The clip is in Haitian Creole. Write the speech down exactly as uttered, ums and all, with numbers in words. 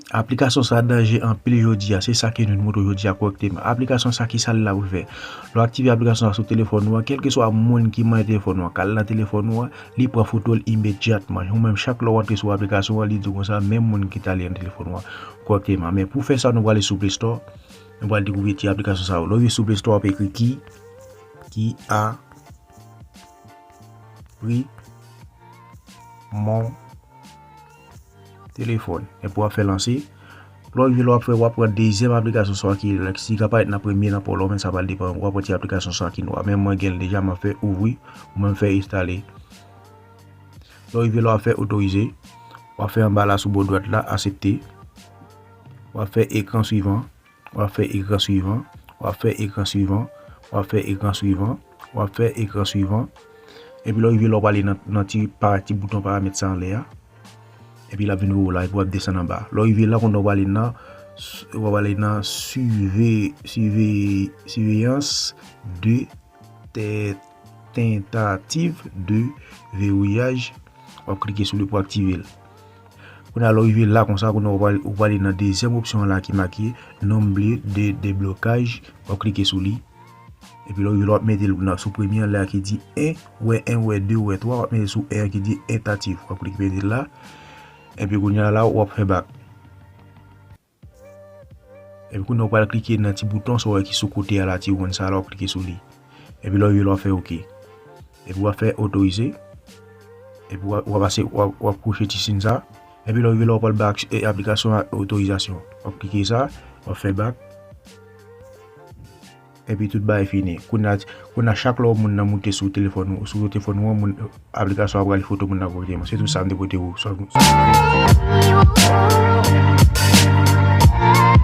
Aplikasyon sa danje anpil jodi a, se sa ke nou montre jodi a kòrèkteman. Aplikasyon sa ki sa l la pou fè? Lè w aktive aplikasyon sa sou telefòn ou an, kèlkeswa moun ki manyen telefòn ou an, k al nan telefòn ou an, li pran foto l imedyatman. Ou menm chak lè w antre sou aplikasyon an, li di w konsa, menm moun ki t ale nan telefòn ou an kòrèkteman. Men pou fè sa, nou prale sou Play Store, nou pral dekouvri ti aplikasyon sa yo. Lè w rive sou Play Store, w ap ekri ki, ki a pri mon telefòn. Epi w ap fè lanse. Lè w rive la, w ap fè, w ap pran dezyèm aplikasyon sa ki la, si ka parèt nan premye nan pa w la, men sa pral depann. W ap pran ti aplikasyon sa ki nwa. Men mwen gen l deja, m ap fè ouvri, ou menm fè enstale. Lè w rive la, w ap fè otorize. W ap fè anba la sou bò dwat la, aksepte. W ap fè ekran swivan. W ap fè ekran swivan. W ap fè ekran swivan. W ap fè ekran swivan. W ap fè ekran swivan. Epi lè w rive la, w prale nan, nan ti, pa, ti bouton paramèt sa anlè a. Epi l ap vin voye w la, epi w ap desann anba. Lè w rive la, kounye a w prale nan, w prale nan surve-, surve-, surveillance de te-, tentative de verrouillage. W ap klike sou li pou aktive l. Kounye a, lè w rive la konsa, kounye a w prale, w prale nan dezyèm opsyon an la ki make nombre de déblocage. W ap klike sou li. Epi lè w rive la, w ap mete l nan, sou premye an la ki di en, ou wè en, ou wè de, ou wè twa, w ap mete sou en an ki di tentative. W ap klike mete l la. Epi kounye a la, w ap fè bak. Epi kounye a, w pral klike nan ti bouton sa w wè ki sou kote a la, ti wonn sa la, w ap klike sou li. Epi lè w rive la, w ap fè oke. Epi w ap fè otorize. Epi w ap, w ap pase, w ap, w ap kwoche ti siy sa. Epi lè w rive la, w pral ba ak-, e, aplikasyon a otorizasyon. W ap klike sa, w ap fè bak. Epi tout bagay fini. Kounye a, kounye a chak lè w moun nan moute sou telefòn ou, sou telefòn ou an, moun, aplikasyon an ap rale foto moun nan kòrèkteman. Se tout sa m te pote pou ou.